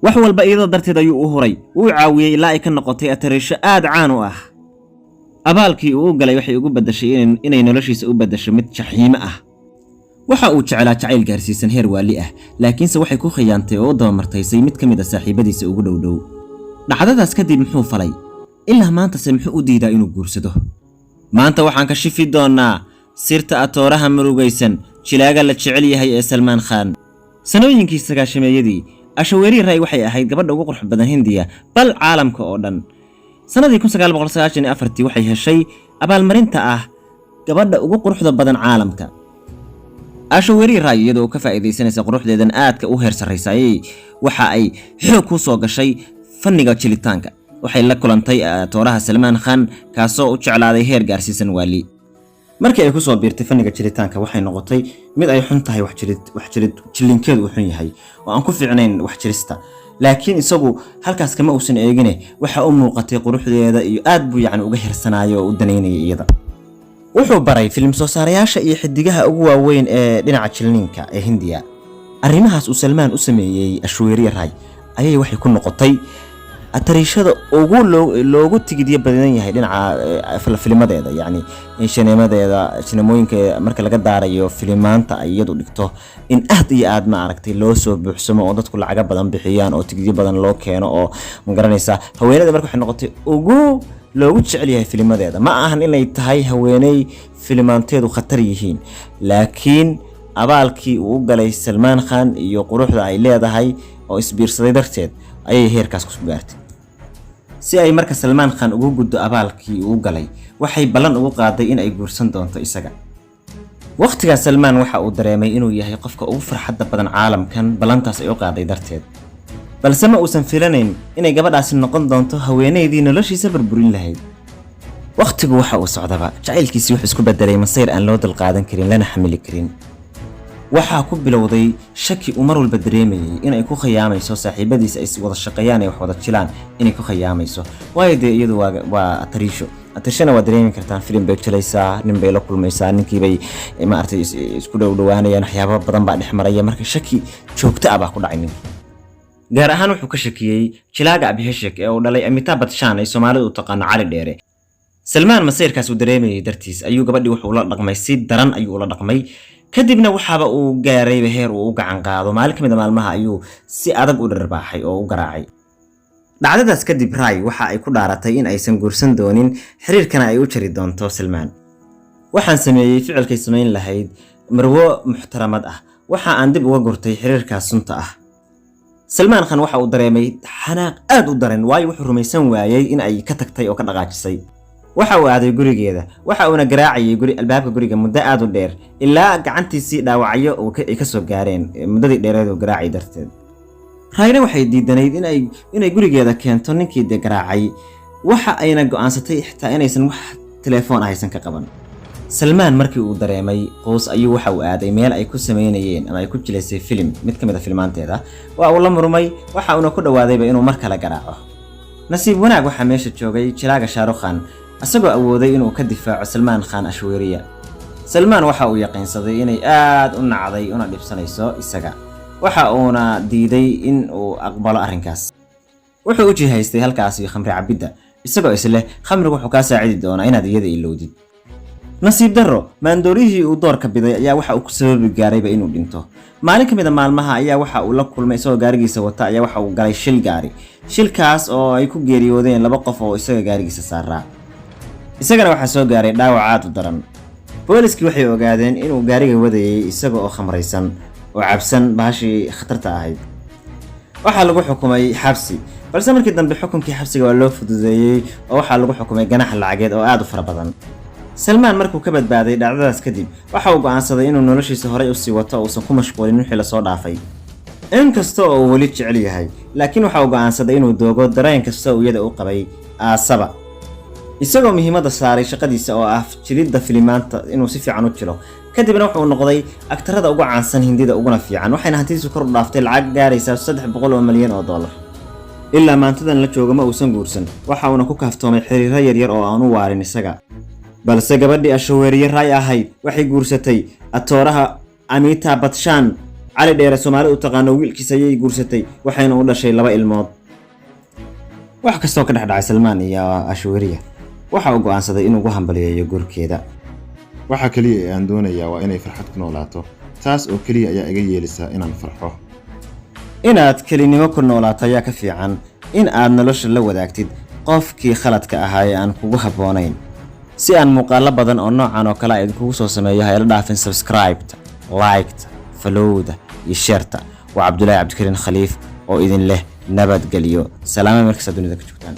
Wax walba iyadoo darteed ayuu u huray. Wuu caawiyey ilaa ay ka noqotay atariisho aad caan u ah. Abaalkii uu u galay waxay ugu beddashay inay noloshiisa u beddasho mid jaxiimo ah. Waxa uu jeclaa jacayl gaarsiisan heer waali ah, laakiinse waxay ku khiyaantay oo u dabamartaysay mid ka mid a saaxiibadiisa ugu dhowdhow. Dhacdadaas kadib muxuu falay? Ilaa maantase muxuu u diidaa inuu guursado? Maanta waxaan ka shifi doonnaa sirta atooraha murugaysan, jilaaga la jecel yahay ee Salmaan Khan. Sanooyinkii 90-meeyadii, Aishwarya Rai waxay ahayd gabadha ugu qurux badan Hindiya, bal caalamka oo dhan. Sannadii 1994-tii waxay heshay abaalmarinta ah gabadha ugu quruxda badan caalamka. Aishwarya Rai, iyadoo ka faa'iidaysanaysa quruxdeedan aadka u heer sarraysa, ayay waxa ay xoog ku soo gashay fanniga jilitaanka. Waxay la kulantay atooraha Salmaan Khan, kaasoo u jeclaaday heer gaarsiisan waali. Markii ay kusoo biirtay fanniga jilitaanka, waxay noqotay mid ay xun tahay wax jirid, jilinkeedu uu xun yahay oo aan ku fiicnayn wax jirista. Laakiin isagu halkaas kama uusan eegine, waxa u muuqatay quruxdeeda iyo aad buu yacni uga hirsanaayo oo u danaynayay iyada. Wuxuu baray filim soo saarayaasha iyo xidigaha ugu waaweyn ee dhinaca jilniinka ee Hindiya. Arrimahaas uu Salmaan u sameeyey Aishwarya Rai ayay waxay ku noqotay atariishada ugu loogu tigidyo badan yahay dhinaca filimadeeda, yacni shineemadeeda, shineemooyinka marka laga daarayo filimaanta ay iyadu dhigto, in aad iyo aad, ma aragtay, loo soo buuxsamo oo dadku lacaga badan bixiyaan oo tigidyo badan loo keeno oo, ma garanaysaa, haweenada marka waxay noqotay ugu loogu jecel yahay filimadeeda. Ma ahan inay tahay haweeney filimaanteedu khatar yihiin, laakiin abaalkii uu u galay Salmaan Khan iyo quruxda ay leedahay oo isbiirsaday darteed ayay heerkaas ku gaartay. Si ay marka Salmaan Khan ugu guddo abaalkii uu galay, waxay ballan ugu qaaday in ay guursan doonto isaga. Wakhtigaas Salmaan waxa uu dareemay inuu yahay qofka ugu farxadda badan caalamkan ballantaas ay u qaaday darteed, balse ma uusan filanayn inay gabadhaasi noqon doonto haweenaydii noloshiisa burburin lahayd. Wakhtigu waxa uu socdaba, jacaylkiisii wuxuu isku bedelay masayr aan loo dulqaadan karin lana xamili karin. Waxaa ku bilowday shaki uu mar walba dareemayay inay ku khiyaamayso saaxiibadiisa ay wada shaqeeyaan ee wax wada jilaan, inay ku khiyaamayso. Waayo dee iyadu waa atariisho, atariishana waa dareemi kartaan, filim bay jilaysaa, nin bay la kulmaysaa, ninkiibay, maaragtay, isku dhow dhowaanayaan, waxyaabo badan baa dhex maraya. Marka shaki joogto ah baa ku dhacay ninka. Gaar ahaan wuxuu ka shakiyey jilaaga Abhishek ee uu dhalay Amitabh Bachchan, ay Soomaalidu u taqaano Cali Dheere. Salmaan masayrkaas uu dareemayay dartiis ayuu gabadhii wuxuu ula dhaqmay, si daran ayuu ula dhaqmay. Kadibna waxaaba uu gaarayba heer uu u gacan qaado. Maalin ka mid a maalmaha ayuu si adag u dharbaaxay oo u garaacay. Dhacdadaas kadib, Rai waxa ay ku dhaaratay in aysan guursan doonin, xiriirkana ay u jari doonto Salmaan. "Waxaan sameeyey ficilkay samayn lahayd marwo muxtaramad ah. Waxa aan dib uga gurtay xiriirkaas sunta ah." Salmaan Khan waxa uu dareemay xanaaq aad u daran, waayo wuxuu rumaysan waayey in ay ka tagtay oo ka dhaqaajisay. Waxa uu aaday gurigeeda, waxa uuna garaacayay guri albaabka guriga muddo aad u dheer, ilaa gacantiisii dhaawacyo ay ka soo gaareen muddadii dheereed uu garaacay darteed. Raayna waxay diidanayd inay gurigeeda keento ninkii dee garaacay, waxa ayna go'aansatay xitaa inaysan wax telefoon ah aysan ka qaban. Salmaan markii uu dareemay quus ayuu waxa uu aaday meel ay ku sameynayeen ama ay ku jilaysay filim, mid ka mid a filmaanteeda. Waa uu la murmay, waxa uuna ku dhowaadayba inuu mar kale garaaco. Nasiib wanaag, waxaa meesha joogay jilaaga Shah Rukh Khan, isagoo awooday inuu ka difaaco Salmaan Khan Aishwarya. Salmaan waxa uu yaqiinsaday inay aad u nacday una dhibsanayso isaga, waxa uuna diiday in uu aqbalo arrinkaas. Wuxuu u jihaystay halkaasi khamri cabidda, isagoo isleh khamrigu wuxuu kaa saacidi doonaa inaad iyada ilowdid. Nasiib darro, maandoorihii uu doorka biday ayaa waxa uu ku sababi gaarayba inuu dhinto. Maalin ka mid a maalmaha ayaa waxa uu la kulmay isagoo gaarigiisa wata ayaa waxa uu galay shil gaari, shilkaas oo ay ku geeriyoodeen laba qof oo isaga gaarigiisa saaraa. Isagana waxaa soo gaaray dhaawac aad u daran. Booliskii waxay ogaadeen inuu gaariga wadayay isaga oo khamraysan oo cabsan bahashii khatarta ahayd. Waxaa lagu xukumay xabsi, balse markii dambe xukunkii xabsiga waa loo fududeeyey oo waxaa lagu xukumay ganax lacageed oo aad u fara badan. Salmaan markuu ka badbaaday dhacdadaas kadib, waxa uu go'aansaday inuu noloshiisa horey usii wato oo uusan ku mashquulin wixii lasoo dhaafay. Inkasta oo uu weli jecel yahay, laakiin waxa uu go'aansaday inuu doogo dareen kasta uu iyada u qabay aasaba, isagoo muhiimadda saaray shaqadiisa oo ah jilidda filimaanta, inuu si fiican u jilo. Kadibna wuxuu noqday aktarada ugu caansan Hindida uguna fiican, waxayna hantidiisu kor u dhaaftay lacag gaaraysa $300 milyan. Ilaa maantadan la joogo ma uusan guursan, waxa uuna ku kaaftoomay xiriiro yaryar oo aan u waarin isaga. Balse gabadhii Aishwarya Rai ahayd waxay guursatay atooraha Amitabh Bachchan. Cali Dheere Soomaali u taqaano wiilkiis ayay guursatay, waxayna u dhashay laba ilmood. Wax kastoo ka dhex dhacay Salmaan iyo Ashweriya, waxa uu go'aansaday inuu ugu hambaliyeeyo guurkeeda. Waxa keliya ee aan doonayaa waa inay farxad ku noolaato. Taas oo keliya ayaa iga yeelisa inaan farxo. Inaad kelinimo ku noolaato ayaa ka fiican in aad nolosha la wadaagtid qofkii khaladka ahaa ee aan kugu habboonayn. Si aan muuqaalo badan oo noocan oo kale a idinkugu soo sameeyo, ha ila dhaafin subscribe-ta, like-ta, follow-da iyo share-ta. Waa Cabdulaahi Cabdikariin Khaliif oo idin leh nabadgelyo, salaama meel kasta dunida ka joogtaan.